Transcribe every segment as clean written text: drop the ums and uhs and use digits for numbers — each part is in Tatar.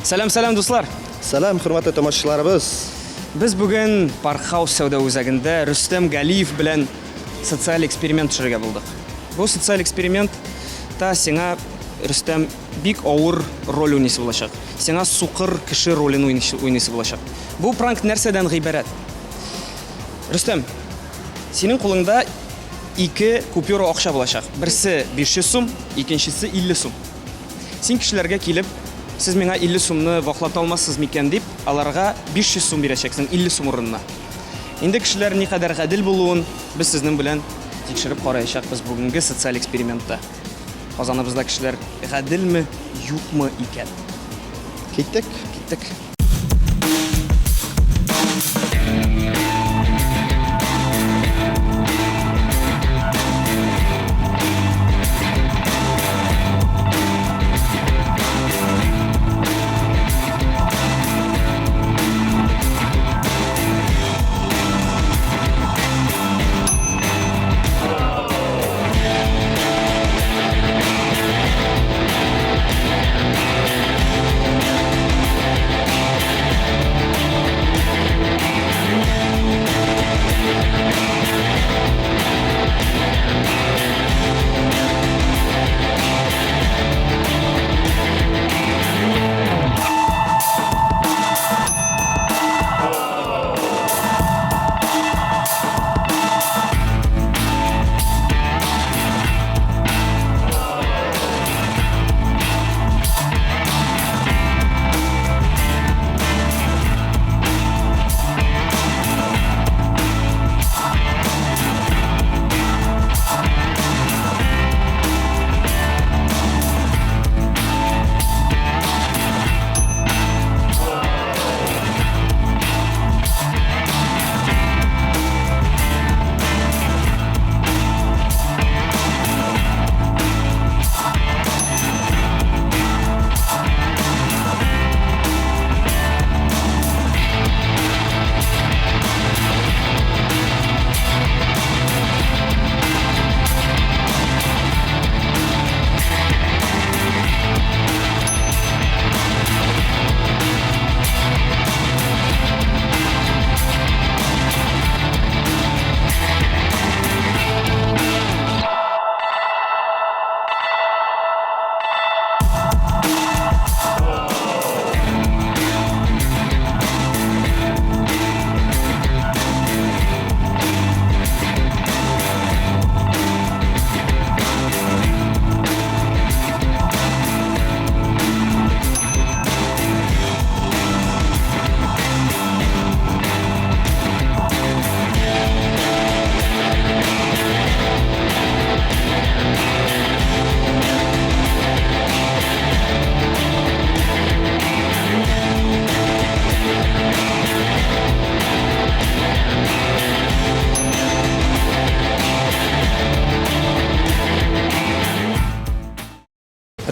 Сәлам, сәлам, дуслар! Сәлам, хөрмәтле тамашачыларыбыз! Без бүген Парк Хаус сәүдә үзәгендә Рөстәм Галиев белән социаль эксперимент төшерергә булдык. Бу социаль эксперимент та сиңа, Рөстәм, бик авыр роль уйныйсы булачак. Сиңа сукыр кеше ролен уйныйсы булачак. Бу пранк нәрсәдән гыйбарәт? Рөстәм, синең кулыңда ике купюра акча булачак. Берсе 500 сум, икенчесе 50 сум. Син кешеләргә килеп, сез миңа 50 сумны ваклата алмассыз микән дип, аларга 500 сум бирәчәксең 50 сум урынына. Инде кешеләр никадәр гадел булуын без сезнең белән тикшереп караячакбыз бүгенге социаль экспериментта. Казаныбызда кешеләр гаделме, юкмы икән? Киттек. Киттек.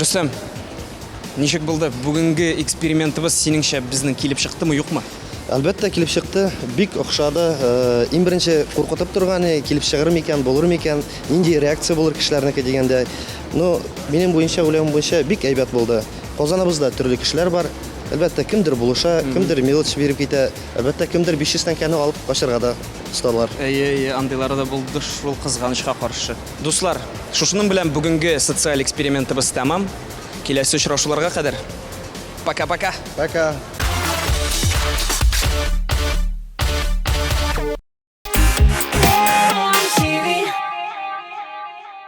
Рөстәм, ничек булды бүгенге экспериментыбыз синеңчә безнең килеп чыктымы, юкмы? Әлбәттә, килеп чыкты. Бик охшады. Э, иң беренче куркытып торганы, килеп чыгыр микән, булыр микән, нинди реакция булыр кешеләрнеке дигәндә. Ну, минем буенча, уйлавым буенча, бик әйбәт булды. Казаныбызда төрле кешеләр бар. Әлбәттә, кемдер булыша, кемдер мелочь биреп китә. Әлбәттә, кемдер 500 тәңкәне алып качарга да осталар. Әйе, әйе, андыйлары да булды шул кызганычка каршы. Дуслар, шушының белән бүгенге социаль экспериментыбыз тәмам. Киләсе очрашуларга кадәр. Пока-пока. Пока.